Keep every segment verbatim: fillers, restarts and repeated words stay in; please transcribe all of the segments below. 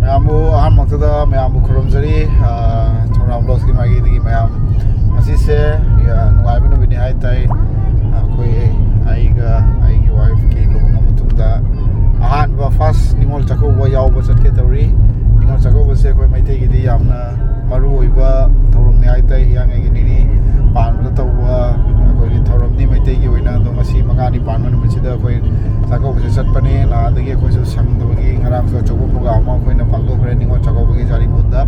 ꯃꯌꯥꯝꯕꯨ ꯑꯍꯥꯟꯕꯃꯛꯇꯗ ꯃꯌꯥꯝꯕꯨ ꯈꯨꯔꯨꯝꯖꯔꯤ꯫ ꯑ, ꯊꯧꯅꯥ ꯕ꯭ꯂꯣꯛꯁꯀꯤ ꯃꯥꯏꯀꯩꯗꯒꯤ ꯃꯌꯥꯝ ꯉꯁꯤꯁꯦ, ꯑ, ꯅꯨꯡꯉꯥꯏꯕ ꯅꯨꯃꯤꯠꯅꯤ ꯍꯥꯏ ꯇꯥꯏ꯫ ꯑꯩꯈꯣꯏ, ꯑꯩꯒ ꯑꯩꯒꯤ ꯋꯥꯏꯐꯀꯤ ꯂꯨꯍꯣꯡꯉ ꯃꯇꯨꯡꯗ ꯑꯍꯥꯟꯕ ꯐꯥꯔꯁ ꯅꯤꯉꯣꯜ ꯆꯥꯛꯀꯧꯕ ꯌꯥꯎꯕ ꯆꯠꯀꯦ ꯇꯧꯔꯤ꯫ ꯅꯤꯉꯣꯜ ꯆꯥꯛꯀꯧꯕꯁꯦ ꯑꯩꯈꯣꯏ ꯃꯩꯇꯩꯒꯤꯗꯤ ꯌꯥꯝꯅ ꯃꯔꯨ ꯑꯣꯏꯕ ꯊꯧꯔꯝꯅꯤ ꯍꯥꯏ ꯇꯥꯏ꯫ ꯍꯤꯌꯥꯡꯒꯩꯒꯤ ꯅꯤꯅꯤ ꯄꯥꯟꯕꯗ ꯇꯧꯕ ꯑꯩꯈꯣꯏꯒꯤ ꯊꯧꯔꯝꯅꯤ ꯃꯩꯇꯩꯒꯤ ꯑꯣꯏꯅ꯫ ꯑꯗꯣ ꯉꯁꯤ ꯃꯉꯥꯅꯤ ꯄꯥꯟꯕ ꯅꯨꯃꯤꯠꯁꯤꯗ ꯑꯩꯈꯣꯏ ꯆꯥꯛꯀꯧꯕꯁꯦ ꯆꯠꯄꯅꯦ꯫ ꯅꯍꯥꯟꯗꯒꯤ ꯑꯩꯈꯣꯏꯁꯨ ꯁꯪꯗꯕꯒꯤ ꯉꯔꯥꯡꯁꯨ ꯑꯆꯧꯕ ꯄ꯭ꯔꯣꯒ꯭ꯔꯥꯝ ꯑꯃ ꯑꯩꯈꯣꯏꯅ ꯄꯥꯡꯊꯣꯛꯈ꯭ꯔꯦ ꯅꯤꯉꯣꯜ ꯆꯥꯛꯀꯧꯕꯒꯤ ꯖꯥꯔꯤꯄꯨꯔꯗ꯫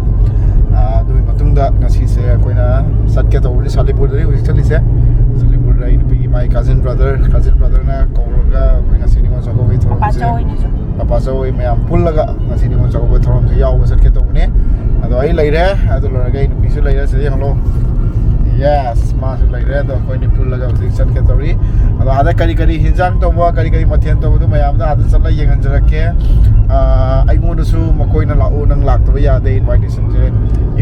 ꯑ, ꯑꯗꯨꯒꯤ ꯃꯇꯨꯡꯗ ꯉꯁꯤꯁꯦ ꯑꯩꯈꯣꯏꯅ ꯆꯠꯀꯦ ꯇꯧꯕꯅꯤ ꯁꯥꯂꯤꯄꯨꯔꯗꯅꯤ ꯍꯧꯖꯤꯛ ꯆꯠꯂꯤꯁꯦ꯫ ꯁꯥꯂꯤꯄꯨꯔꯗ ꯑꯩ ꯅꯨꯄꯤꯒꯤ ꯃꯥꯏ ꯀꯥꯖꯤꯟ ꯕ꯭ꯔꯗꯔ, ꯀꯥꯖꯤꯟ ꯕ꯭ꯔꯗꯔꯅ ꯀꯧꯔꯒ ꯑꯩꯈꯣꯏ ꯉꯁꯤ ꯅꯤꯉꯣꯜ ꯆꯥꯛꯀꯧꯕꯒꯤ ꯊꯧꯔꯝꯁꯦ, ꯄꯄꯥꯆꯧ ꯍꯣꯏꯅꯁꯨ꯫ ꯄꯄꯥꯆꯧ ꯍꯣꯏ ꯃꯌꯥꯝ ꯄꯨꯜꯂꯒ ꯉꯁꯤ ꯅꯤꯉꯣꯜ ꯆꯥꯛꯀꯧꯕꯒꯤ ꯊꯧꯔꯝꯁꯦ ꯌꯥꯎꯕ ꯆꯠꯀꯦ ꯇꯧꯕꯅꯦ꯫ ꯑꯗꯣ ꯑꯩ ꯂꯩꯔꯦ, ꯑꯗꯨ ꯂꯣꯏꯔꯒ ꯑꯩ ꯅꯨꯄꯤꯁꯨ ꯂꯩꯔꯦ, ꯁꯤꯗ ꯌꯦꯡꯍꯜꯂꯣ꯫ ꯌꯦꯁ, ꯃꯥꯁꯨ ꯂꯩꯔꯦ꯫ ꯑꯗꯣ ꯑꯩꯈꯣꯏꯅꯤ ꯄꯨꯜꯂꯒ ꯍꯧꯖꯤꯛ ꯆꯠꯀꯦ ꯇꯧꯔꯤ꯫ ꯑꯗꯣ ꯑꯥꯗ ꯀꯔꯤ ꯀꯔꯤ ꯍꯤꯟꯖꯥꯡ ꯇꯧꯕ, ꯀꯔꯤ ꯀꯔꯤ ꯃꯊꯦꯜ ꯇꯧꯕꯗꯣ ꯃꯌꯥꯝꯗ ꯑꯥꯗ ꯆꯠꯂ ꯌꯦꯡꯍꯟꯖꯔꯛꯀꯦ꯫ ꯑ, ꯑꯩꯉꯣꯟꯗꯁꯨ ꯃꯈꯣꯏꯅ "ꯂꯥꯛꯑꯣ, ꯅꯪ ꯂꯥꯛꯇꯕ ꯌꯥꯗꯦ, ꯏꯟꯚꯥꯏꯇꯦꯁꯟꯁꯦ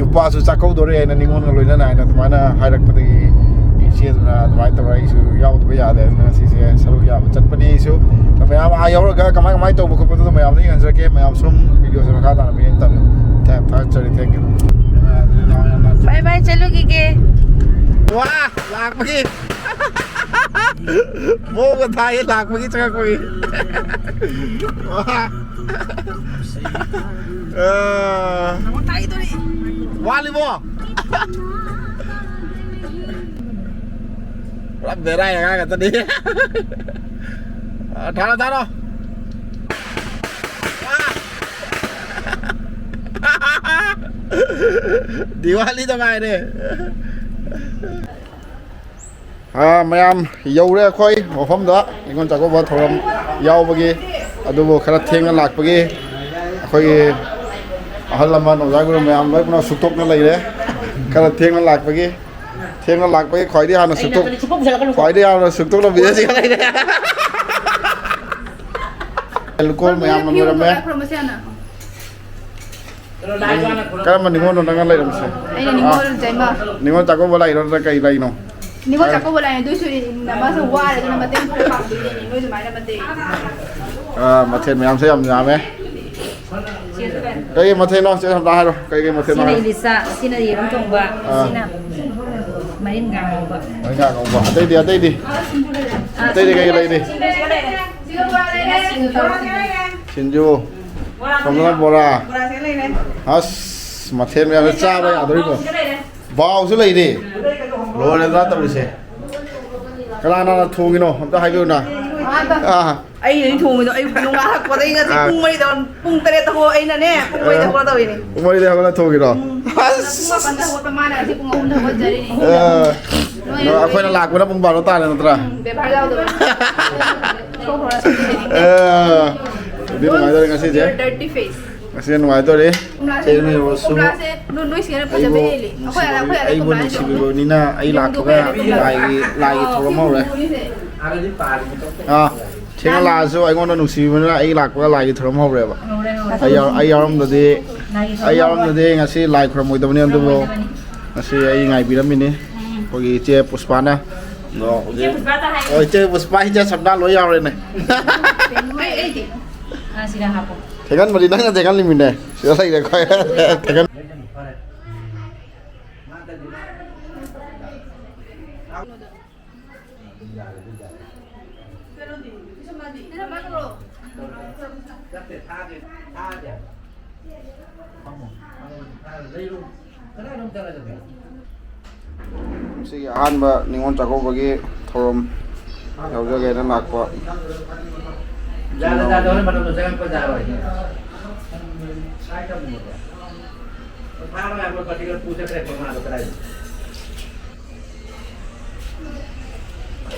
ꯏꯄꯥꯁꯨ ꯆꯥꯛꯀꯧꯗꯣꯔꯦ" ꯍꯥꯏꯅ ꯅꯤꯉꯣꯜꯒ ꯂꯣꯏꯅꯅ ꯍꯥꯏꯅ ꯑꯗꯨꯃꯥꯏꯅ ꯍꯥꯏꯔꯛꯄꯗꯒꯤ ꯏꯆꯦꯗꯨꯅ ꯑꯗꯨꯃꯥꯏꯅ ꯇꯧꯔ ꯑꯩꯁꯨ ꯌꯥꯎꯗꯕ ꯌꯥꯗꯦ ꯑꯗꯨꯅ ꯉꯁꯤꯁꯦ ꯁꯔꯨꯛ ꯌꯥꯕ ꯆꯠꯄꯅꯤ ꯑꯩꯁꯨ꯫ ꯑꯗꯣ ꯃꯌꯥꯝ ꯑꯥ ꯌꯧꯔꯒ ꯀꯃꯥꯏ ꯀꯃꯥꯏꯅ ꯇꯧꯕ ꯈꯣꯠꯄꯗꯨꯗꯣ ꯃꯌꯥꯝꯗ ꯌꯦꯡꯍꯟꯖꯔꯛꯀꯦ꯫ ꯃꯌꯥꯝ ꯁꯨꯝ ꯚꯤꯗꯤꯑꯣꯁꯦ ꯃꯈꯥ ꯇꯥꯅ ꯃꯤꯠꯌꯦꯡ ꯇꯝꯕꯤꯌꯨ꯫ ꯊꯥ-, ꯊꯥꯒꯠꯆꯔꯤ, thank you꯫ ꯕꯥꯏ ꯕꯥꯏ ꯆꯠꯂꯨꯈꯤꯒꯦ꯫ ꯋꯥ, ꯂꯥꯛꯄꯒꯤ꯫ ꯃꯑꯣꯡꯒ ꯊꯥꯏꯌꯦ ꯂꯥꯛꯄꯒꯤ ꯆꯪꯉꯛꯄꯒꯤ꯫ ꯋꯥ꯫ ꯑ, ꯋꯥꯠꯂꯤꯕꯣ? ꯄꯨꯔꯥ ꯕꯦꯔꯥꯒꯤ ꯑꯉꯥꯡ ꯉꯥꯛꯇꯅꯤ꯫ ꯑ, ꯊꯥꯔꯣ, ꯊꯥꯔꯣ꯫ ꯑ꯫ ꯗꯤꯋꯥꯂꯤꯗ ꯉꯥꯏꯔꯦ꯫ ꯑꯥ, ꯃꯌꯥꯝ ꯌꯧꯔꯦ ꯑꯩꯈꯣꯏ ꯃꯐꯝꯗ, ꯅꯤꯉꯣꯜ ꯆꯥꯛꯀꯧꯕ ꯊꯧꯔꯝ ꯌꯥꯎꯕꯒꯤ꯫ ꯑꯗꯨꯕꯨ ꯈꯔ ꯊꯦꯡꯅ ꯂꯥꯛꯄꯒꯤ ꯑꯩꯈꯣꯏꯒꯤ ꯑꯍꯜ ꯂꯃꯟ, ꯑꯣꯖꯥ ꯒꯨꯔꯨ ꯃꯌꯥꯝ ꯂꯣꯏ ꯄꯨꯟꯅ ꯁꯨꯛꯇꯣꯛꯅ ꯂꯩꯔꯦ, ꯈꯔ ꯊꯦꯡꯅ ꯂꯥꯛꯄꯒꯤ꯫ ꯊꯦꯡꯅ ꯂꯥꯛꯄꯒꯤ ꯈ꯭ꯋꯥꯏꯗꯒꯤ ꯍꯥꯟꯅ ꯑꯩꯅ ꯁꯨꯛꯇꯣꯛ-, ꯀꯔꯤ ꯁꯨꯐꯝ ꯁꯦꯂꯛꯀꯅꯨꯀꯣ꯫ ꯈ꯭ꯋꯥꯏꯗꯒꯤ ꯍꯥꯟꯅ ꯁꯨꯛꯇꯣꯛꯅꯕꯤꯗ ꯁꯤꯒ ꯂꯩꯔꯦ꯫ ꯂꯨꯀꯣꯜ ꯃꯌꯥꯝꯅ ꯂꯣꯏꯔꯝꯃꯦ꯫ ꯐꯤꯌꯨ ꯃꯨꯊꯠꯈ꯭ꯔꯣ ꯃꯁꯤ ꯍꯥꯟꯅ꯫ ꯀꯔꯝꯕ ꯅꯤꯉꯣꯜꯅꯣ ꯅꯪꯅ ꯂꯩꯔꯝꯃꯤꯁꯦ? ꯑꯩꯅ ꯅꯤꯉꯣꯜ ꯑꯥ꯫ ꯖꯩꯃ꯫ ꯅꯤꯉꯣꯜ ꯆꯥꯛꯀꯧꯕ ꯂꯥꯛꯏꯔꯣ ꯅꯠꯇ꯭ꯔꯒ ꯀꯩ ꯂꯥꯛꯏꯅꯣ? ꯅꯤꯉꯣꯜ ꯍꯥꯏꯔꯣ꯫ ꯆꯥꯛꯀꯧꯕ ꯂꯥꯛꯑꯦ, ꯑꯗꯨꯏꯁꯨ ꯃꯥꯁꯨ ꯋꯥꯔꯦ, ꯑꯗꯨꯅ ꯃꯇꯦꯡ ꯈꯔ ꯄꯥꯡꯕꯤꯔꯤꯅꯦ, ꯅꯣꯏ ꯑꯗꯨꯃꯥꯏꯅ ꯃꯇꯦꯡ꯫ ꯑꯥ, ꯃꯊꯦꯜ ꯃꯌꯥꯝꯁꯦ ꯌꯥꯝ ꯌꯥꯝꯃꯦ꯫ ꯀꯩ ꯃꯊꯦꯜꯅꯣ? ꯆꯦ ꯁꯝꯅ ꯍꯥꯏꯔꯣ, ꯀꯩ ꯀꯩ ꯃꯊꯦꯜꯅꯣ ꯁꯤꯅ ꯍꯥꯏꯔꯣ? ꯏꯂꯤꯁꯥ, ꯁꯤꯅ ꯌꯦꯔꯨꯝ ꯊꯣꯡꯕ, ꯑꯥ꯫ ꯁꯤꯅ ꯃꯔꯤꯟꯒꯥ ꯉꯧꯕ꯫ ꯃꯔꯤꯟꯒꯥ ꯉꯧꯕ꯫ ꯑꯇꯩꯗꯤ, ꯑꯇꯩꯗꯤ? ꯑꯥ, ꯑꯇꯩꯗꯤ ꯀꯩ ꯂꯩꯔꯤ? ꯁꯤꯡꯖꯨ ꯂꯩꯔꯦ꯫ ꯁꯤꯡꯖꯨ ꯇꯧꯔꯣ, ꯁꯤꯡꯖꯨ꯫ ꯁꯤꯡꯖꯨ꯫ ꯁꯣꯝꯗꯅ ꯕꯣꯔꯥ꯫ ꯕꯣꯔꯥꯁꯦ ꯂꯩꯔꯦ꯫ ꯑꯁ, ꯃꯊꯦꯜ ꯃꯌꯥꯝꯁꯦ ꯆꯥꯕ ꯌꯥꯗꯣꯔꯤꯕꯣ? ꯕꯥꯎꯁꯨ ꯂꯩꯔꯦ꯫ ꯂꯣꯏꯔꯦꯗꯅ ꯇꯧꯔꯤꯁꯦ꯫ ꯀꯅꯥ ꯀꯅꯥꯅ ꯊꯣꯡꯉꯤꯅꯣ ꯑꯝꯇ ꯍꯥꯏꯕꯤꯌꯨꯅ꯫ ꯑꯥ꯫ ꯑꯩꯅꯅꯤ ꯊꯣꯡꯉꯤꯗꯣ꯫ ꯑꯌꯨꯛ ꯅꯣꯡꯉꯥꯜꯂꯛꯄꯗꯩ ꯉꯁꯤ ꯑꯥ꯫ ꯄꯨꯡ ꯃꯔꯤꯗ, ꯄꯨꯡ ꯇꯔꯦꯠꯇ ꯍꯧꯒꯠ-, ꯑꯩꯅꯅꯦ, ꯄꯨꯡ ꯃꯔꯤꯗ ꯍꯧꯒꯠꯂ ꯇꯧꯔꯤꯅꯤ꯫ ꯄꯨꯡ ꯃꯔꯤꯗ ꯍꯧꯒꯠꯂ ꯊꯣꯡꯉꯤꯔꯣ? ꯎꯝ꯫ ꯑꯁ꯫ ꯄꯨꯡ ꯃꯥꯄꯟꯗ ꯍꯧꯒꯠꯄ ꯃꯥꯅ ꯉꯁꯤ ꯄꯨꯡ ꯑꯍꯨꯝꯗ ꯍꯧꯒꯠꯆꯔꯤꯅꯤ꯫ ꯑꯥ꯫ ꯅꯣꯏ ꯑꯩꯈꯣꯏꯅ ꯂꯥꯛꯄꯅ ꯄꯨꯡ ꯕꯥꯔꯣ ꯇꯥꯔꯦ ꯅꯠꯇ꯭ꯔꯥ? ꯎꯝ, ꯕꯦꯕꯥꯔ ꯌꯥꯎꯗꯕ꯫ ꯁꯣꯛꯈ꯭ꯔꯣ ꯁꯤꯗꯤ꯫ ꯑꯥ꯫ ꯑꯗꯨꯗꯤ ꯅꯨꯡꯉꯥꯏꯗꯣꯔꯦ ꯉꯁꯤꯁꯦ꯫ Your dirty face꯫ ꯉꯁꯤ ꯅꯨꯡꯉꯥꯏꯗꯣꯔꯦ꯫ ꯀꯣꯝꯂꯥꯁꯦ, ꯊꯦꯡꯅ ꯌꯧꯔꯁꯨ ꯀꯣꯝꯂꯥꯁꯦ, ꯅꯣꯏ, ꯅꯣꯏ ꯆꯦꯅ ꯐꯖꯕ ꯑꯩꯕꯨ, ꯍꯦꯜꯂꯤ꯫ ꯑꯩꯈꯣꯏ, ꯑꯩꯈꯣꯏ ꯑꯩꯕꯨ ꯀꯣꯝꯂꯥꯁꯦ ꯅꯨꯡꯁꯤꯕꯤꯕꯅꯤꯅ ꯑꯩ ꯌꯨꯝꯗ ꯂꯥꯛꯄꯒ ꯀꯣꯏꯔ ꯀꯣꯝꯂꯥ ꯂꯥꯏꯒꯤ, ꯂꯥꯏꯒꯤ ꯊꯧꯔꯝ ꯍꯧꯔꯦ꯫ ꯄꯨꯔꯤꯁꯦ꯫ ꯑꯥ, ꯊꯦꯡꯅ ꯂꯥꯛꯑꯁꯨ ꯑꯩꯉꯣꯟꯗ ꯅꯨꯡꯁꯤꯕꯤꯕꯅꯤꯅ ꯑꯩ ꯂꯥꯛꯄꯒ ꯂꯥꯏꯒꯤ ꯊꯧꯔꯝ ꯍꯧꯔꯦꯕ꯫ ꯍꯧꯔꯦ, ꯍꯧꯔꯦ꯫ ꯑꯩ ꯌꯥꯎ-, ꯑꯩ ꯌꯥꯎꯔꯝꯗꯗꯤ, ꯂꯥꯏꯒꯤ ꯊꯧꯔꯝ ꯑꯩ ꯍꯧꯔꯦ꯫ ꯌꯥꯎꯔꯝꯗꯗꯤ ꯉꯁꯤ ꯂꯥꯏ ꯈꯨꯔꯝꯃꯣꯏꯗꯕꯅꯤ, ꯑꯗꯨꯕꯨ ꯈꯨꯔꯝꯃꯣꯏꯗꯕꯅꯤ꯫ ꯉꯁꯤ ꯑꯩ ꯉꯥꯏꯕꯤꯔꯝꯃꯤꯅꯤ꯫ ꯎꯝ꯫ ꯑꯩꯈꯣꯏꯒꯤ ꯏꯆꯦ ꯄꯨꯁꯄꯥꯅ꯫ ꯑꯗꯣ ꯍꯧꯖꯤꯛ ꯏꯆꯦ ꯄꯨꯁꯄꯥ ꯇꯥ ꯍꯥꯏ꯫ ꯑꯣ, ꯏꯆꯦ ꯄꯨꯁꯄꯥ, ꯏꯆꯦ ꯁꯝꯅꯥ ꯂꯣꯏ ꯌꯥꯎꯔꯦꯅꯦ꯫ ꯑꯩ, ꯑꯩꯗꯤ꯫ ꯑꯥ, ꯁꯤꯗ ꯍꯥꯞꯄꯣ꯫ ꯊꯦꯡꯍꯟꯕꯗꯤ ꯅꯪꯅ ꯊꯦꯡꯍꯜꯂꯤꯃꯤꯅꯦ꯫ ꯁꯤꯗ ꯂꯩꯔꯦ ꯑꯩꯈꯣꯏ꯫ ꯊꯦꯡꯍꯟ- ꯁꯤꯒꯤ ꯑꯍꯥꯟꯕ ꯅꯤꯉꯣꯜ ꯆꯥꯛꯀꯧꯕꯒꯤ ꯊꯧꯔꯝ ꯌꯥꯎꯖꯒꯦꯅ ꯂꯥꯛꯄ꯫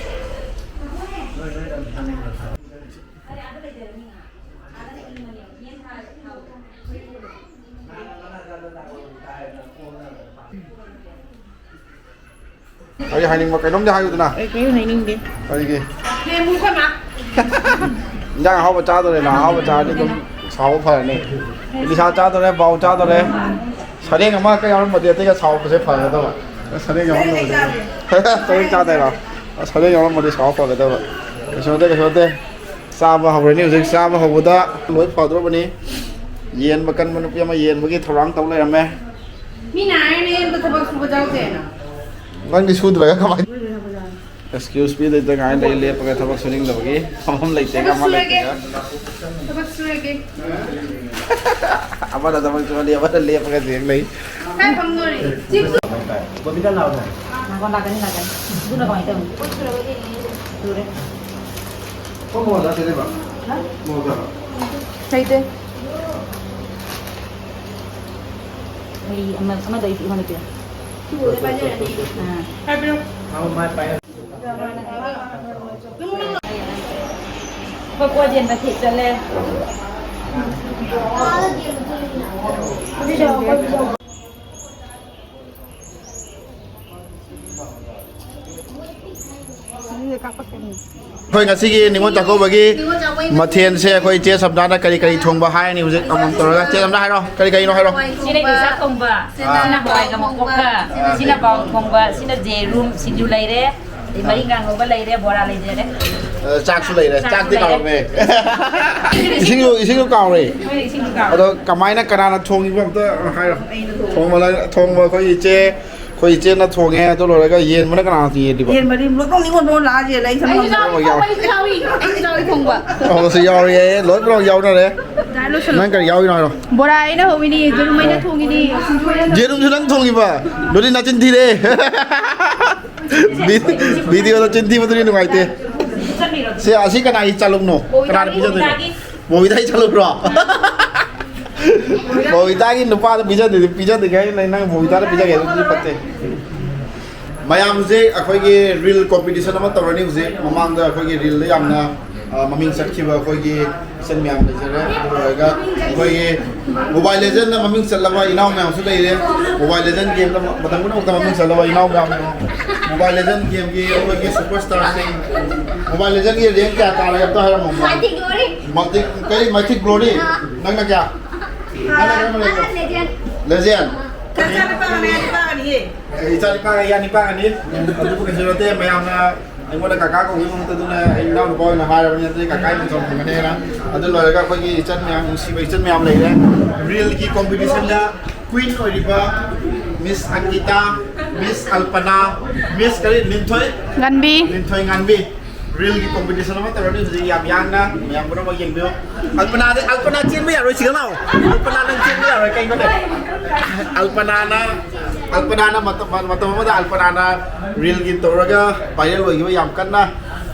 ꯑꯩ ꯍꯥꯏꯅꯤꯡꯕ ꯀꯩꯅꯣꯝꯗꯤ ꯍꯥꯏꯌꯨꯗꯅ꯫ ꯑꯩ ꯀꯔꯤꯝ ꯍꯥꯏꯅꯤꯡꯗꯦ꯫ ꯀꯔꯤꯒꯤ? ꯌꯦꯡꯉꯨ ꯑꯩꯈꯣꯏ ꯃꯥ꯫ ꯏꯟꯖꯥꯡ ꯑꯍꯥꯎꯕ ꯆꯥꯗꯣꯔꯦ ꯅ, ꯑꯍꯥꯎꯕ ꯆꯥꯔꯗꯤ ꯑꯗꯨꯝ ꯁꯥꯎꯕ ꯐꯔꯅꯤ꯫ ꯏꯂꯤꯁꯥ ꯆꯥꯗꯣꯔꯦ, ꯕꯥꯎ ꯆꯥꯗꯣꯔꯦ꯫ ꯁꯔꯦꯡ ꯑꯃ ꯀꯩ ꯌꯥꯎꯔꯝꯃꯗꯤ ꯑꯇꯩꯒ ꯁꯥꯎꯕꯁꯦ ꯐꯒꯗꯕ꯫ ꯁꯔꯦꯡ ꯌꯥꯎꯔꯝꯗꯕꯁꯦ꯫ ꯁꯔꯦꯡ ꯆꯥꯗꯣꯏꯔꯣ? ꯁꯔꯦꯡ ꯌꯥꯎꯔꯝꯃꯗꯤ ꯁꯥꯎꯕ ꯐꯒꯗꯕ꯫ ꯀꯩꯁꯨ ꯅꯠꯇꯦ, ꯀꯩꯁꯨ ꯅꯠꯇꯦ꯫ ꯆꯥꯕ ꯍꯧꯔꯅꯤ ꯍꯧꯖꯤꯛ꯫ ꯆꯥꯕ ꯍꯧꯕꯗ ꯂꯣꯏ ꯐꯗ꯭ꯔꯣꯕꯅꯤ꯫ ꯌꯦꯟꯕ ꯀꯟꯕ ꯅꯨꯄꯤ ꯑꯃ ꯌꯦꯟꯕꯒꯤ ꯊꯧꯔꯥꯡ ꯇꯧ ꯂꯩꯔꯝꯃꯦ꯫ ꯃꯤꯅ ꯍꯥꯏꯔꯤꯅꯦ ꯌꯨꯝꯗ ꯊꯕꯛ ꯁꯨꯕ ꯌꯥꯎꯗꯦꯅ꯫ ꯅꯪꯗꯤ ꯁꯨꯗ꯭ꯔꯒ ꯀꯃꯥꯏꯅ? ꯑꯦꯛꯁꯀ꯭ꯌꯨꯁ ꯄꯤꯗꯣꯏꯗ ꯉꯥꯏꯅ ꯂꯩ, ꯂꯦꯞꯄꯒ ꯊꯕꯛ ꯁꯨꯅꯤꯡꯗꯕꯒꯤ ꯐꯝꯐꯝ ꯂꯩꯇꯦ꯫ ꯊꯕꯛ ꯑꯃ ꯁꯨꯔꯒꯦ꯫ ꯂꯩꯇꯦꯒ꯫ ꯊꯕꯛ ꯁꯨꯔꯒꯦ꯫ ꯑꯃꯅ ꯊꯕꯛ ꯁꯨꯍꯜꯂꯤ, ꯑꯃꯅ ꯂꯦꯞꯄꯒ ꯆꯦꯛ ꯂꯩ꯫ ꯀꯥꯏ ꯐꯝꯗꯣꯔꯤ? ꯆꯤꯞꯁ꯫ ꯅꯥꯀꯣꯡ ꯂꯥꯛꯀꯅꯤ ꯂꯥꯛꯀꯅꯤ꯫ ꯑꯗꯨꯅ ꯀꯃꯥꯏꯅ ꯇꯧꯅꯤ? ꯁꯨꯔꯦ꯫ ꯍꯥ? ꯂꯩꯇꯦ꯫ ꯑꯩ ꯑꯃ ꯑꯃꯗ ꯑꯩ ꯑꯩꯉꯣꯟꯗ ꯄꯤꯔꯣ꯫ ꯑꯥ꯫ ꯑꯩꯈꯣꯏ ꯀꯣꯏ ꯌꯦꯟꯕ ꯊꯤꯛ ꯆꯠꯂꯦ꯫ ꯑꯩꯈꯣꯏ ꯉꯁꯤꯒꯤ ꯅꯤꯉꯣꯜ ꯆꯥꯛꯀꯧꯕꯒꯤ ꯃꯊꯦꯜꯁꯦ ꯑꯩꯈꯣꯏ ꯏꯆꯦ ꯁꯝꯅꯥꯅ ꯀꯔꯤ ꯀꯔꯤ ꯊꯣꯡꯕ ꯍꯥꯏꯔꯅꯤ ꯍꯧꯖꯤꯛ ꯑꯃꯃꯝ ꯇꯧꯔꯒ꯫ ꯏꯆꯦ ꯁꯝꯅ ꯍꯥꯏꯔꯣ, ꯀꯔꯤ ꯀꯔꯤꯅꯣ ꯍꯥꯏꯔꯣ꯫ ꯁꯤꯅ ꯌꯣꯡꯆꯥꯛ ꯊꯣꯡꯕ, ꯁꯤꯅ ꯍꯋꯥꯏꯒ ꯃꯀꯣꯛꯀ, ꯁꯤꯅ ꯕꯥꯎ ꯊꯣꯡꯕ, ꯁꯤꯅ ꯖꯦꯔꯨꯝ ꯁꯤꯡꯖꯨ ꯂꯩꯔꯦ, ꯑꯗꯩ ꯃꯔꯤꯡꯒꯥ ꯉꯧꯕ ꯂꯩꯔꯦ, ꯕꯣꯔꯥ ꯂꯩꯖꯔꯦ꯫ ꯑ, ꯆꯥꯛꯁꯨ ꯂꯩꯔꯦ꯫ ꯆꯥꯛꯁꯨ ꯆꯥꯛꯇꯤ ꯂꯩꯔꯦ꯫ ꯀꯥꯎꯔꯝꯃꯦ꯫ ꯏꯁꯤꯡꯁꯨ, ꯏꯁꯤꯡꯁꯨ ꯀꯥꯎꯔꯦ꯫ ꯍꯣꯏ, ꯏꯁꯤꯡꯁꯨ ꯀꯥꯎꯔꯦ꯫ ꯑꯗꯣ ꯀꯃꯥꯏꯅ, ꯀꯅꯥꯅ ꯊꯣꯡꯉꯤꯕ ꯑꯝꯇ ꯍꯥꯏꯔꯣ꯫ ꯊꯣꯡꯕ ꯂ-, ꯊꯣꯡꯕ ꯑꯩꯈꯣꯏ ꯏꯆꯦ, ꯑꯩꯈꯣꯏ ꯏꯆꯦꯅ ꯊꯣꯡꯉꯦ꯫ ꯑꯗꯨ ꯂꯣꯏꯔꯒ ꯌꯦꯟꯕꯅ ꯀꯅꯥꯅ ꯌꯦꯜꯂꯤꯕ? ꯌꯦꯟ ꯃꯔꯤ ꯃꯇꯣꯡ ꯅꯤꯉꯣꯜ ꯅꯤꯉꯣꯜ ꯂꯥꯛꯑ ꯌꯦꯜꯂꯦ ꯑꯩ ꯊꯝꯃꯝꯃꯦ꯫ ꯑꯩꯁꯨ ꯌꯥꯎꯏ, ꯑꯩꯁꯨ ꯌꯥꯎꯏ ꯊꯣꯡꯕ꯫ ꯑꯣ, ꯁꯤ ꯌꯥꯎꯔꯦ꯫ ꯂꯣꯏ ꯄꯨꯂꯞ ꯌꯥꯎꯅꯔꯦ꯫ ꯅꯪ ꯀꯔꯤ ꯌꯥꯎꯔꯤꯅꯣ ꯍꯥꯏꯔꯣ꯫ ꯕꯣꯔꯥ ꯑꯩꯅ ꯍꯧꯕꯤꯅꯤ, ꯌꯦꯔꯨꯝ ꯑꯩꯅ ꯊꯣꯡꯉꯤꯅꯤ꯫ ꯌꯦꯔꯨꯝꯁꯨ ꯅꯪ ꯊꯣꯡꯉꯤꯕ? ꯑꯗꯨꯗꯤ ꯅꯆꯤꯟ ꯊꯤꯔꯦ꯫ ꯚꯤ-, ꯚꯤꯗꯤꯑꯣꯗ ꯆꯤꯟ ꯊꯤꯕꯗꯨꯗꯤ ꯅꯨꯡꯉꯥꯏꯇꯦ꯫ ꯁꯤ, ꯑꯁꯤ ꯀꯅꯥꯒꯤ ꯆꯥꯂꯨꯛꯅꯣ? ꯀꯅꯥꯅ ꯄꯤꯖꯗꯣꯏꯅꯣ? ꯕꯣꯕꯤꯇꯥꯒꯤ ꯆꯥꯂꯨꯛꯔꯣ? ꯕꯣꯕꯤꯇꯥꯒꯤ ꯅꯨꯄꯥꯗ ꯄꯤꯖꯗꯣꯏꯗꯤ, ꯄꯤꯖꯗꯣꯏꯒꯦ ꯍꯥꯏꯅ ꯅꯪ ꯕꯣꯕꯤꯇꯥꯗ ꯄꯤꯖꯒꯦ, ꯑꯗꯨꯗꯤ ꯐꯠꯇꯦ꯫ ꯃꯌꯥꯝ ꯍꯧꯖꯤꯛ ꯑꯩꯈꯣꯏꯒꯤ ꯔꯤꯜ ꯀꯣꯝꯄꯤꯇꯤꯁꯟ ꯑꯃ ꯇꯧꯔꯅꯤ꯫ ꯍꯧꯖꯤꯛ ꯃꯃꯥꯡꯗ ꯑꯩꯈꯣꯏꯒꯤ ꯔꯤꯜꯗ ꯌꯥꯝꯅ, ꯑ, ꯃꯃꯤꯡ ꯆꯠꯈꯤꯕ ꯑꯩꯈꯣꯏꯒꯤ ꯏꯆꯟ ꯃꯌꯥꯝ ꯂꯩꯖꯔꯦ꯫ ꯑꯗꯨ ꯂꯣꯏꯔꯒ ꯑꯩꯈꯣꯏꯒꯤ ꯃꯣꯕꯥꯏꯜ ꯂꯦꯖꯦꯟꯗ ꯃꯃꯤꯡ ꯆꯠꯂꯕ ꯏꯅꯥꯎ ꯃꯌꯥꯝꯁꯨ ꯂꯩꯔꯦ꯫ ꯃꯣꯕꯥꯏꯜ ꯂꯦꯖꯦꯟ ꯒꯦꯝꯗ ꯃꯇꯝ ꯄꯨꯝꯅꯃꯛꯇ ꯃꯃꯤꯡ ꯆꯠꯂꯕ ꯏꯅꯥꯎ ꯃꯌꯥꯝ Mobile Legend game ꯒꯤ ꯑꯩꯈꯣꯏꯒꯤ super star ꯁꯤꯡ꯫ Mobile Legend ꯒꯤ rank ꯀꯌꯥ ꯀꯥꯔꯒꯦ ꯑꯝꯇ ꯍꯥꯏꯔꯝꯃꯣ꯫ Mythic Glory꯫ Mythic, ꯀꯔꯤ? Mythic Glory? ꯑꯥ꯫ ꯅꯪꯅ ꯀꯌꯥ? ꯅꯪꯅ ꯀꯔꯝꯕ rank? ꯑꯥ, Legend꯫ Legend? ꯑꯥ꯫ ꯏꯆꯥ ꯅꯤꯄꯥꯒꯅꯤ, ꯏꯆꯥ ꯅꯤꯄꯥꯒꯅꯤ꯫ ꯑꯦ, ꯏꯆꯥ ꯅꯤꯄꯥꯒ ꯏꯌꯥ ꯅꯤꯄꯥꯒꯅꯤ꯫ ꯑꯗꯨꯕꯨ ꯀꯩꯁꯨ ꯅꯠꯇꯦ, ꯃꯌꯥꯝꯅ ꯑꯩꯉꯣꯟꯗ ꯀꯀꯥ ꯀꯧꯕꯒꯤ ꯃꯍꯨꯠꯇ ꯑꯗꯨꯅ ꯑꯩ ꯏꯅꯥꯎꯅꯨꯄꯥ ꯑꯣꯏꯅ ꯍꯥꯏꯔꯕꯅꯤ, ꯑꯗꯨꯗꯤ ꯀꯀꯥ ꯑꯩꯅ ꯆꯥꯎꯊꯣꯛꯀꯅꯤꯅ꯫ ꯑꯗꯨ ꯂꯣꯏꯔꯒ ꯑꯩꯈꯣꯏꯒꯤ ꯏꯆꯟ ꯃꯌꯥꯝ, ꯅꯨꯡꯁꯤꯕ ꯏꯆꯟ ꯃꯌꯥꯝ ꯂꯩꯔꯦ꯫ Reel ꯒꯤ competition ꯗ queen ꯑꯣꯏꯔꯤꯕ Miss Ankita, Miss Alpana, Miss ꯀꯔꯤ? ꯂꯤꯟꯊꯣꯏ? ꯉꯥꯟꯕꯤ꯫ ꯂꯤꯟꯊꯣꯏ ꯉꯥꯟꯕꯤ꯫ Reel ꯒꯤ competition ꯑꯃ ꯇꯧꯔꯅꯤ ꯍꯧꯖꯤꯛ ꯌꯥꯝ ꯌꯥꯡꯅ, ꯃꯌꯥꯝ ꯄꯨꯝꯅꯃꯛ ꯌꯦꯡꯕꯤꯌꯨ꯫ ꯑꯜꯄꯅꯥꯗꯤ, ꯑꯜꯄꯅꯥ ꯆꯦꯟꯕ ꯌꯥꯔꯣꯏ, ꯁꯤꯗ ꯂꯥꯛꯑꯣ꯫ ꯑꯜꯄꯅꯥ ꯅꯪ ꯆꯦꯟꯕ ꯌꯥꯔꯣꯏ, ꯀꯩꯅꯣꯅꯦ? ꯑꯜꯄꯅꯥꯅ, ꯑꯜꯄꯅꯥꯅ ꯃꯇꯝ, ꯃꯇꯝ ꯑꯃꯗ ꯑꯜꯄꯅꯥꯅ reel ꯒꯤ ꯇꯧꯔꯒ viral ꯑꯣꯏꯈꯤꯕ, ꯌꯥꯝ ꯀꯟꯅ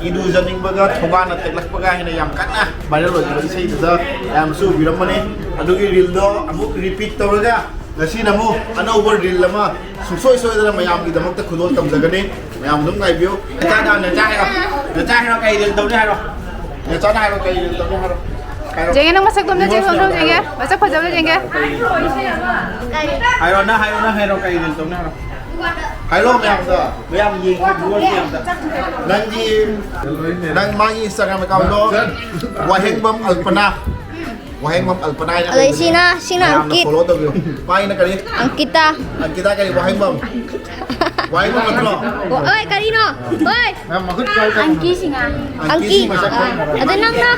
ꯏꯔꯨꯖꯅꯤꯡꯕꯒ ꯊꯣꯡꯒꯥꯟꯅ ꯇꯦꯛꯂꯛꯄꯒ ꯍꯥꯏꯅ ꯌꯥꯝ ꯀꯟꯅ viral ꯑꯣꯏꯈꯤꯕ ꯏꯁꯩꯗꯨꯗ ꯃꯌꯥꯝꯁꯨ ꯎꯕꯤꯔꯝꯃꯅꯤ꯫ ꯑꯗꯨꯒꯤ reel ꯗꯣ ꯑꯃꯨꯛ repeat ꯇꯧꯔꯒ ꯉꯁꯤꯅ ꯑꯃꯨꯛ ꯑꯅꯧꯕ reel ꯑꯃ ꯁꯨꯡꯁꯣꯏ ꯁꯣꯏꯗꯅ ꯃꯌꯥꯝꯒꯤꯗꯃꯛꯇ ꯈꯨꯗꯣꯜ ꯇꯝꯖꯒꯅꯤ꯫ ꯃꯌꯥꯝ ꯑꯗꯨꯝ ꯉꯥꯏꯕꯤꯌꯨ꯫ ꯅꯆꯥꯗ, ꯅꯆꯥ ꯍꯥꯏꯔꯣ꯫ ꯅꯆꯥ ꯍꯥꯏꯔꯣ, ꯀꯩ reel ꯇꯧꯅꯤ ꯍꯥꯏꯔꯣ? ꯅꯆꯥꯅ ꯍꯥꯏꯔꯣ, ꯀꯩ reel ꯇꯧꯅꯤ ꯍꯥꯏꯔꯣ? ꯍꯥꯏꯔꯣ꯫ ꯌꯦꯡꯒꯦ, ꯅꯪ ꯃꯁꯛꯇꯣ ꯑꯝꯇ ꯆꯦꯛ ꯇꯧ ꯌꯦꯡꯒꯦ꯫ ꯃꯁꯛ ꯐꯖꯕ ꯌꯦꯡꯒꯦ꯫ ꯍꯥꯏꯔꯣ, ꯅꯪ ꯍꯥꯏꯔꯣ, ꯅꯪ ꯍꯥꯏꯔꯣ, ꯀꯩ reel ꯇꯧꯅꯤ ꯍꯥꯏꯔꯣ? ꯍꯥꯏꯔꯣ ꯃꯌꯥꯝꯗ꯫ ꯃꯌꯥꯝ ꯌꯦꯡꯉꯣ, viewers ꯃꯌꯥꯝꯗ꯫ ꯅꯪꯒꯤ, ꯅꯪ ꯃꯥꯒꯤ Instagram account ꯗꯣ ꯋꯥꯍꯦꯡꯕꯝ ꯑꯜꯄꯅꯥ꯫ ꯋꯥꯍꯦꯡꯕꯝ ꯑꯜꯄꯅꯥ ꯍꯥꯏꯅ ꯑꯗꯩ ꯂꯩꯕꯅꯦ꯫ ꯁꯤꯅ, ꯁꯤꯅ ꯃꯌꯥꯝꯅ ꯑꯪꯀꯤꯠ꯫ Follow ꯇꯧꯕꯤꯌꯨ꯫ ꯃꯥꯒꯤꯅ ꯀꯔꯤ? ꯑꯪꯀꯤꯇꯥ꯫ ꯑꯪꯀꯤꯇꯥ ꯀꯔꯤ? ꯋꯥꯍꯦꯡꯕꯝ꯫ ꯋꯥꯍꯦꯡꯕꯝ ꯅꯠꯇ꯭ꯔꯣ? ꯑꯣꯏ, ꯀꯔꯤꯅꯣ? ꯑꯣꯏ꯫ ꯃꯌꯥꯝ ꯃꯈꯨꯠ ꯄꯥꯏ ꯀꯥꯏ? ꯑꯪꯀꯤ ꯁꯤꯡꯍꯥ꯫ ꯑꯪꯀꯤ ꯑꯪꯀꯤ꯫ ꯃꯁꯛ ꯈꯪꯕ꯭ꯔꯥ? ꯑꯗꯨ ꯅꯪꯅ?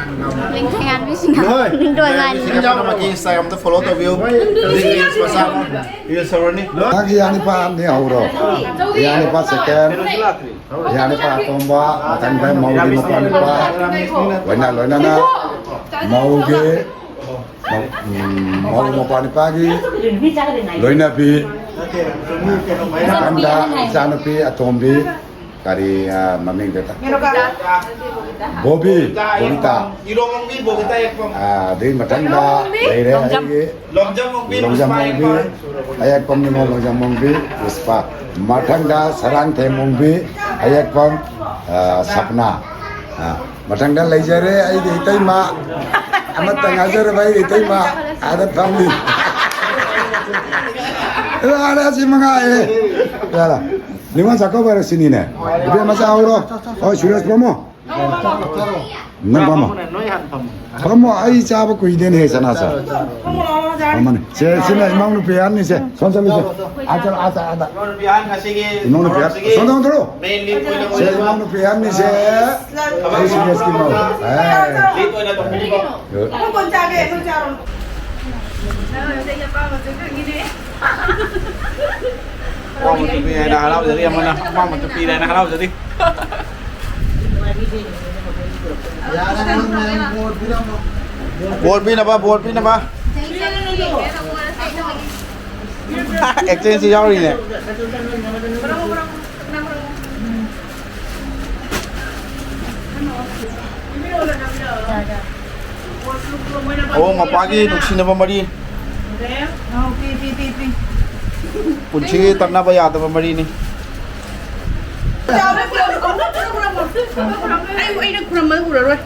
ꯂꯤꯟꯊꯣꯏꯉꯥꯟꯕꯤ ꯁꯤꯡꯍꯥ꯫ ꯍꯣꯏ꯫ ꯂꯤꯟꯊꯣꯏꯉꯥꯟꯕꯤ꯫ ꯁꯤꯡꯍꯥ ꯄꯨꯝꯅꯃꯛꯀꯤ Instagram ꯗ follow ꯇꯧꯕꯤꯌꯨ꯫ ꯍꯧꯖꯤꯛ reels ꯃꯆꯥ ꯑꯃ reels ꯇꯧꯔꯅꯤ꯫ ꯅꯪꯒꯤ ꯌꯥꯅꯤꯄꯥ ꯑꯅꯤ ꯍꯧꯔꯣ꯫ ꯌꯥꯅꯤꯄꯥ second꯫ ꯌꯥꯅꯤꯄꯥ ꯑꯇꯣꯝꯕ, ꯃꯊꯪꯗ ꯃꯧꯒꯤ ꯃꯄꯥ ꯅꯨꯄꯥ꯫ ꯂꯣꯏꯅ, ꯂꯣꯏꯅꯅ ꯃꯧꯒꯤ ꯃꯧ-, ꯎꯝ, ꯃꯧ ꯃꯄꯥ ꯅꯨꯄꯥꯒꯤ ꯂꯣꯏꯅꯕꯤ, ꯃꯊꯪꯗ ꯏꯆꯥꯅꯨꯄꯤ ꯑꯇꯣꯝꯕꯤ, ꯀꯔꯤ, ꯑ, ꯃꯃꯤꯡꯗꯣ? ꯕꯣꯕꯤ, ꯕꯣꯕꯤꯇꯥ꯫ ꯏꯔꯣꯡꯉꯝꯕꯤ ꯕꯣꯕꯤꯇꯥ ꯌꯥꯏꯐꯝ꯫ ꯑ, ꯑꯗꯨꯒꯤ ꯃꯊꯪꯗ ꯂꯩꯔꯦ ꯑꯩꯒꯤ ꯂꯣꯡꯖꯝ ꯃꯣꯡꯕꯤ ꯂꯣꯡꯖꯝ ꯄꯨꯁꯄꯥ ꯃꯣꯡꯕꯤ, ꯌꯥꯏꯐꯝ꯫ ꯑꯌꯦꯛꯄꯝ ꯅꯤꯉꯣꯜ ꯂꯣꯡꯖꯝ ꯃꯣꯡꯕꯤ, ꯄꯨꯁꯄꯥ꯫ ꯃꯊꯪꯗ ꯁꯔꯥꯡꯊꯦꯝ ꯃꯣꯡꯕꯤ, ꯑꯌꯦꯛꯄꯝ, ꯑ, ꯁꯄꯅꯥ꯫ ꯑ, ꯃꯊꯪꯗ ꯂꯩꯖꯔꯦ ꯑꯩꯒꯤ ꯏꯇꯩꯃ꯫ ꯑꯃꯠꯇ ꯉꯥꯏꯖꯔꯕ ꯑꯩꯒꯤ ꯏꯇꯩꯃ ꯑꯥꯗ ꯐꯝꯂꯤ꯫ ꯌꯥꯔꯦ, ꯑꯁꯤ ꯃꯉꯥꯏꯔꯦ꯫ ꯌꯥꯔꯦ꯫ ꯅꯤꯉꯣꯜ ꯆꯥꯛꯀꯧꯕ ꯍꯥꯏꯔꯣ ꯁꯤꯅꯤꯅꯦ꯫ ꯏꯕꯦꯝꯃ ꯆꯥꯍꯧꯔꯣ꯫ ꯍꯣꯏ, ꯁꯨꯔꯦꯁ ꯐꯝꯃꯣ꯫ ꯅꯪ ꯐꯝꯃꯣ꯫ ꯅꯣꯏ ꯍꯥꯟꯅ ꯐꯝꯃꯣ꯫ ꯐꯝꯃꯣ, ꯑꯩ ꯆꯥꯕ ꯀꯨꯏꯗꯦꯅꯦꯍꯦ, ꯁꯅꯥ ꯆꯥ꯫ ꯐꯝꯃꯅꯤ꯫ ꯁꯦ, ꯁꯤꯅ ꯏꯃꯧ ꯅꯨꯄꯤ ꯑꯍꯟꯅꯤꯁꯦ꯫ ꯁꯣꯝ ꯆꯠꯂꯨꯁꯦ꯫ ꯑꯥ, ꯆꯠꯂꯣ, ꯑꯥ, ꯆꯠꯂꯣ, ꯑꯥꯗ꯫ ꯏꯃꯧ ꯅꯨꯄꯤ ꯑꯍꯟ ꯉꯁꯤꯒꯤ ꯏꯃꯧ ꯅꯨꯄꯤ ꯑꯍꯟ꯫ ꯊꯧꯔꯝꯁꯤꯒꯤ ꯁꯣꯝꯗ ꯑꯣꯟꯊꯣꯔꯛꯑꯣ꯫ ꯃꯦꯟ ꯂꯤꯗ ꯑꯣꯏꯅ ꯁꯦ, ꯑꯣꯏꯔꯤꯕ ꯏꯃꯧ ꯅꯨꯄꯤ ꯑꯍꯟꯅꯤꯁꯦ꯫ ꯑꯩ ꯁꯤꯔꯦꯁꯀꯤ ꯃꯧ꯫ ꯑꯦ꯫ ꯂꯤꯗ ꯑꯣꯏꯅ ꯇꯧꯕꯤꯔꯤꯕ꯫ ꯑꯩꯈꯣꯏ ꯀꯣꯟ ꯆꯥꯒꯦ, ꯑꯩꯈꯣꯏ ꯆꯥꯔꯣ꯫ ꯑꯄꯥꯝꯕ ꯆꯨꯞꯄꯤ ꯍꯥꯏꯅ ꯍꯔꯥꯎꯖꯔꯤ, ꯑꯃꯅ ꯑꯄꯥꯝꯕ ꯆꯨꯞꯄꯤ ꯍꯥꯏꯅ ꯍꯔꯥꯎꯖꯔꯤ꯫ ꯕꯣꯔ ꯄꯤꯅꯕ, ꯕꯣꯔ ꯄꯤꯅꯕ꯫ ꯑꯦꯛꯆꯦꯟꯖꯁꯤ ꯌꯥꯎꯔꯤꯅꯦ꯫ ꯑꯣ, ꯃꯄꯥꯒꯤ ꯅꯨꯡꯁꯤꯅꯕ ꯃꯔꯤ꯫ ꯄꯨꯟꯁꯤꯒꯤ ꯇꯠꯅꯕ ꯌꯥꯗꯕ ꯃꯔꯤꯅꯤ꯫ ꯑꯩ, ꯑꯩꯅ ꯈꯨꯔꯝꯕꯗ ꯎꯔꯔꯣꯏ꯫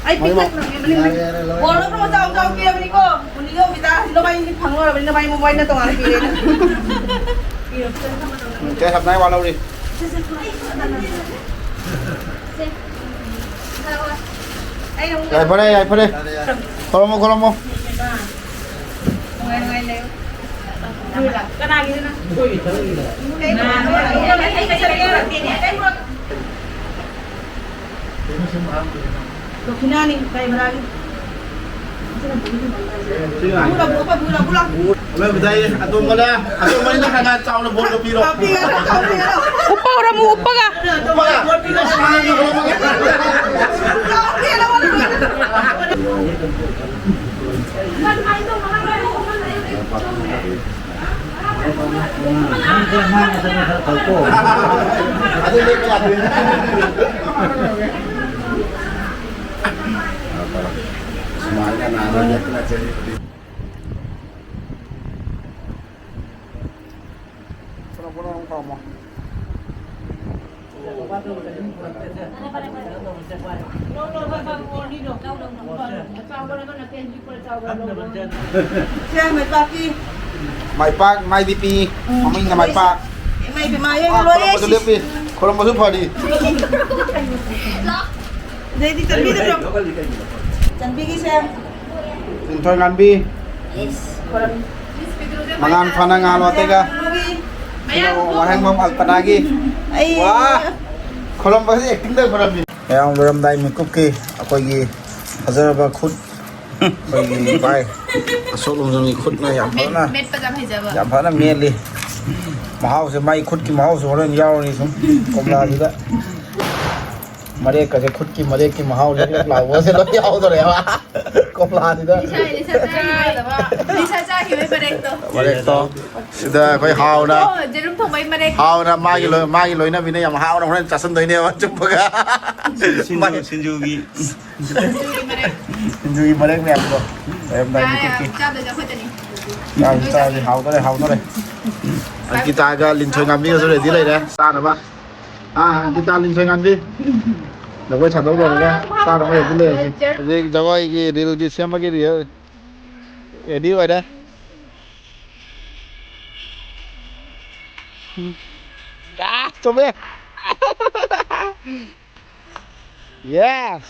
ꯑꯩ ꯄꯤꯛꯇ ꯈꯨꯔꯝꯒꯦ, ꯃꯅꯤꯡ, ꯃꯅꯤꯡ꯫ ꯕꯣꯔꯗꯣ ꯈꯔ ꯆꯥꯎ ꯆꯥꯎ ꯄꯤꯔꯕꯅꯤꯀꯣ꯫ ꯎꯅꯤꯡꯉ ꯎꯈꯤꯗ, ꯅꯕꯥꯏꯅꯤꯗꯤ ꯐꯪꯉꯔꯕꯅꯤ, ꯅꯕꯥꯏꯅꯤ ꯃꯣꯕꯥꯏꯜꯅ ꯇꯣꯉꯥꯟꯅ ꯄꯤꯔꯦꯅ꯫ ꯀꯩ ꯍꯥꯞꯅꯉꯥꯏ ꯋꯥꯠꯍꯧꯔꯤ? ꯌꯥꯏꯐꯔꯦ, ꯌꯥꯏꯐꯔꯦ꯫ ꯈꯨꯔꯨꯝꯃꯣ, ꯈꯨꯔꯨꯝꯃꯣ꯫ ꯀꯅꯥꯒꯤꯅꯣ? ꯗꯈꯤꯅꯥꯅꯤ, ꯀꯩ ꯚꯔꯥꯒꯤ? ꯄꯨꯔ, ꯄꯨꯔ, ꯄꯨꯔ, ꯄꯨꯔ꯫ ꯑꯇꯣꯝꯕꯅ, ꯑꯇꯣꯝꯕꯅꯤꯅ ꯈꯔ ꯈꯔ ꯆꯥꯎꯅ ꯕꯣꯜꯗꯣ ꯄꯤꯔꯣ꯫ ꯎꯞꯄ ꯍꯧꯔꯝꯃꯨ, ꯎꯞꯄꯒ꯫ ꯎꯞꯄꯒ꯫ ꯁꯦ, ꯃꯩꯄꯥꯛꯀꯤ ꯃꯥꯏ ꯄꯥꯛ ꯃꯥꯏ ꯕꯤꯄꯤ ꯃꯃꯤꯡꯅ ꯃꯥꯏ ꯄꯥꯛ꯫ ꯏꯃꯥ ꯏꯕꯦꯝꯃ, ꯌꯦꯡꯉꯨ ꯂꯣꯏꯔꯦ꯫ ꯈꯨꯔꯨꯝꯕꯁꯨ ꯂꯦꯞꯄꯤ꯫ ꯈꯨꯔꯨꯝꯕꯁꯨ ꯐꯔꯤ꯫ ꯑꯗꯩꯗꯤ ꯆꯟꯕꯤꯗꯕ꯭ꯔꯣ? ꯆꯟꯕꯤꯒꯤꯁꯦ꯫ ꯂꯤꯟꯊꯣꯏ ꯉꯥꯟꯕꯤ꯫ ꯃꯉꯥꯟ ꯐꯅ ꯉꯥꯜꯂꯣ ꯑꯇꯩꯒ꯫ ꯁꯤꯅ ꯋꯥꯍꯦꯡꯕꯝ ꯑꯜꯄꯅꯥꯒꯤ꯫ ꯑꯩ ꯋꯥ! ꯈꯨꯔꯨꯝꯕꯁꯦ ꯑꯦꯛꯇꯤꯡꯗ ꯈꯨꯔꯝꯃꯤ꯫ ꯃꯌꯥꯝ ꯂꯣꯏꯔꯝꯗꯥꯏ ꯃꯤꯀꯨꯞꯀꯤ ꯑꯩꯈꯣꯏꯒꯤ ꯐꯖꯔꯕ ꯈꯨꯠ, ꯑꯩꯈꯣꯏꯒꯤ ꯚꯥꯏ ꯑꯁꯣꯛ ꯂꯣꯡꯖꯝꯒꯤ ꯈꯨꯠꯅ ꯌꯥꯝ ꯐꯖꯅ, ꯃꯦꯠꯄꯁꯦ ꯌꯥꯝ ꯍꯩꯖꯕ꯫ ꯌꯥꯝ ꯐꯖꯅ ꯃꯦꯠꯂꯤ꯫ ꯃꯍꯥꯎꯁꯦ, ꯃꯥꯏ ꯈꯨꯠꯀꯤ ꯃꯍꯥꯎꯁꯦ ꯍꯣꯔꯦꯟ ꯌꯥꯎꯔꯅꯤ ꯁꯨꯝ ꯀꯣꯝꯂꯥꯁꯤꯗ꯫ ꯃꯔꯦꯛꯀꯁꯦ, ꯈꯨꯠꯀꯤ ꯃꯔꯦꯛꯀꯤ ꯃꯍꯥꯎꯁꯦ, ꯂꯥꯎꯕꯁꯦ ꯂꯣꯏ ꯌꯥꯎꯗꯣꯔꯦꯕ ꯀꯣꯝꯂꯥꯁꯤꯗ꯫ Lisa, Lisa ꯆꯥꯈꯤꯕꯩ ꯃꯔꯦꯛꯇꯣ꯫ ꯃꯔꯦꯛꯇꯣ꯫ ꯁꯤꯗ ꯑꯩꯈꯣꯏ ꯍꯥꯎꯅ, ꯑꯣ, ꯖꯦꯔꯨꯝ ꯊꯣꯡꯕꯩ ꯃꯔꯦꯛ꯫ ꯍꯥꯎꯅ ꯃꯥꯒꯤ ꯂꯣꯏ-, ꯃꯥꯒꯤ ꯂꯣꯏꯅꯕꯤꯅ ꯌꯥꯝ ꯍꯥꯎꯅ ꯍꯣꯔꯦꯟ ꯆꯥꯁꯤꯟꯗꯣꯏꯅꯦꯕ ꯆꯨꯞꯄꯒ꯫ ꯁꯤꯡꯖꯨ, ꯁꯤꯡꯖꯨꯒꯤ꯫ ꯁꯤꯡꯖꯨꯒꯤ ꯃꯔꯦꯛ꯫ ꯁꯤꯡꯖꯨꯒꯤ ꯃꯔꯦꯛ ꯃꯌꯥꯝꯗꯣ꯫ ꯂꯩꯔꯝꯗꯥꯏ ꯌꯥꯔꯦ, ꯃꯤꯀꯨꯞꯀꯤ꯫ ꯆꯥꯗꯣꯏꯁꯦ ꯑꯩꯈꯣꯏꯗꯅꯤ꯫ ꯆꯥꯁꯤ, ꯆꯥꯁꯤ꯫ ꯍꯥꯎꯗꯣꯔꯦ, ꯍꯥꯎꯗꯣꯔꯦ꯫ ꯑꯪꯀꯤꯇꯥꯒ ꯂꯤꯟꯊꯣꯏ ꯉꯥꯝꯕꯤꯒꯁꯨ ꯔꯦꯗꯤ ꯂꯩꯔꯦ ꯆꯥꯅꯕ꯫ ꯑꯥ, ꯑꯪꯀꯤꯇꯥ, ꯂꯤꯟꯊꯣꯏ ꯉꯥꯝꯕꯤ꯫ ꯂꯐꯣꯏ ꯁꯥꯗꯣꯛ ꯂꯣꯏꯔꯒ ꯆꯥꯅꯕ ꯔꯦꯗꯤ ꯂꯩꯔꯁꯤ꯫ ꯍꯧꯖꯤꯛ ꯖꯒꯣꯏꯒꯤ ꯔꯤꯜꯒꯤ ꯁꯦꯝꯕꯒꯤ ꯔꯤꯍꯔ-, ꯔꯦꯗꯤ ꯑꯣꯏꯔꯦ꯫ ꯎꯝ꯫ ꯑꯥ, ꯆꯨꯝꯃꯦ꯫ Yes.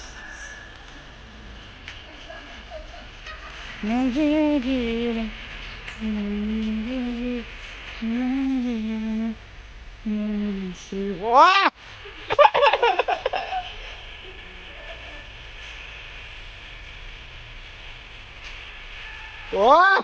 ꯋꯥ! ꯋꯥ!